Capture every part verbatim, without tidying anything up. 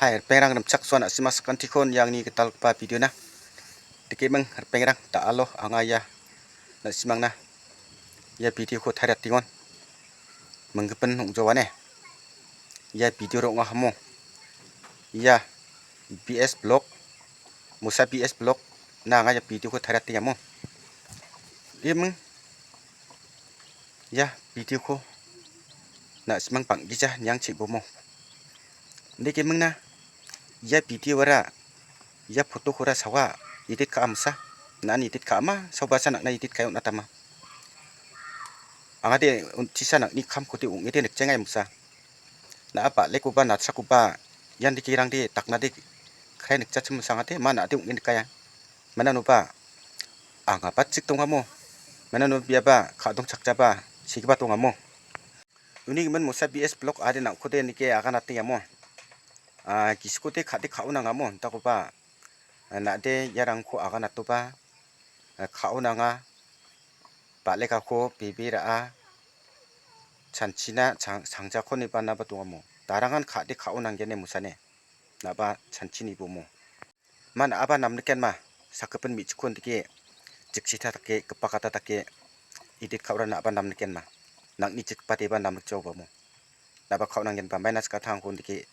Hai, ripengrang rimchaksoa na·sima sakantiko niangni gitalgipa video-na. Dikeming ripengrang da·alo anga ia na·simangna ia video-ko tariatengon. Minggipin ong·jowane. Ia video-ro ong·ahamo. Ia B S Vlog, Musa B S Vlog-na anga ia video-ko tariatengamo. Iming ia video-ko na·simang bang·gija niangchebomo. Inde kemingna ia video-ara ia photo-kora sawa edit ka·amsa. Na·an edit ka·ama, saubasa nang·na edit ka·e on·atama. Angade untisa nang·ni kamkode ong·ede nikjengai mingsa. Na·a balekoba, natsakoba, ian dikerangde daknade krai nikjachim mingsa angade ma na·ade ong·e nikaia. Mananoba angaba chik dongamo. Manano biaba ka·dongchakjaba segipa dongamo. Uni gimin Musa B S Vlog ade nang·kode nike aganatengamo. Ah, gisikode ka·de ka·o nangamo, dakoba, ah, na·de iarangko aganatoba, ah, ka·o nanga, balekako bebe ra·a, chanchina chang-, sangjakoni banaba dongamo. Darangan ka·de ka·o nanggene musane, naba chanchini bomo. Man a·aba namnikenma, sakgipin me·chikko indike, jiksita dake, gipakata dake, edit ka·ora na·aba namnikenma. Nang·ni jikbateba namnikjaobamo. Naba ka·onanggenba maina skatangko indike,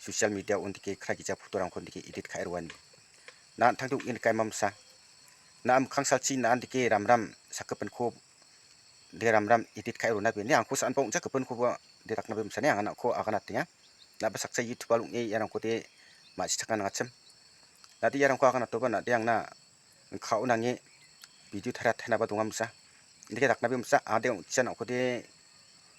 social media-o indike, kra gija photo-rangko indike edit ka·e roani. Na an·tangde ong·e nikaima mingsa. Na mikkang salchi na an dike ramram sakgipinko de ramram edit ka·e rona bene angko sa·anba ong·jakgipinkoba de dakna be mingsa ne anga nang·ko aganatenga. Naba saksa YouTube-al ong·e iarangko de ma·sichakna nangachim. Nade iarangko aganatoba nade angna ka·o nange video tariatenaba donga mingsa. Indike dakna be mingsa, ade ong·chija nang·kode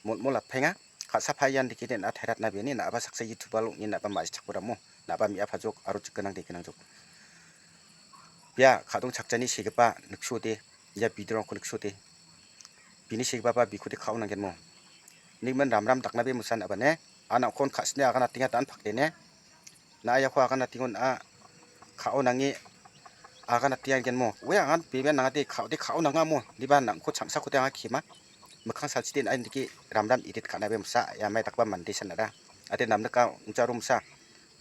molmol appaenga. Ka·sa pa ian dike de na·a tariatna bene na·aba saksa YouTube-al ong·e na·aba ma·sichakboramo, na·aba me·a pajok aro chikgnang de gnangjok. Bia ka·dongchakjani segipa niksode, ia video-rangko niksode. Bini segipaba bikode ka·o nanggenmo. Nikmen ramram dakna be mingsa na·aba ne. An nang·kon ka·sine aganatenga dan pakdene. Na iako aganatengon a ka·o nange aganatenganmo. Ue angan bebe nangade ka·ode ka·o nangamo. Diba nang·ko chamsakode anga kema. Mikkang salchide na indike ramram edit ka·na be mingsa. Ia mai dakba mande sanara. Ade namnika ong·jaro mingsa.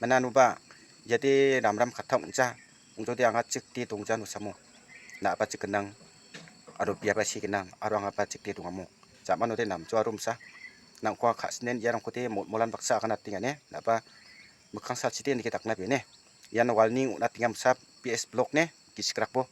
Mananoba iade ramram katta ong·ja. Ong·jode anga chikde dongja nosamo. Na·aba chikgnang. Aro biaba segnang. Aro angaba chikde dongamo. Jamanode namjoaro mingsa. Nang·ko anga ka·sinen iarangkode molmolan baksa aganatengane. Na·aba mikkang salchide indike dakna bene. Ian warning on·atenga mingsa B S Vlog ne gisikrakbo.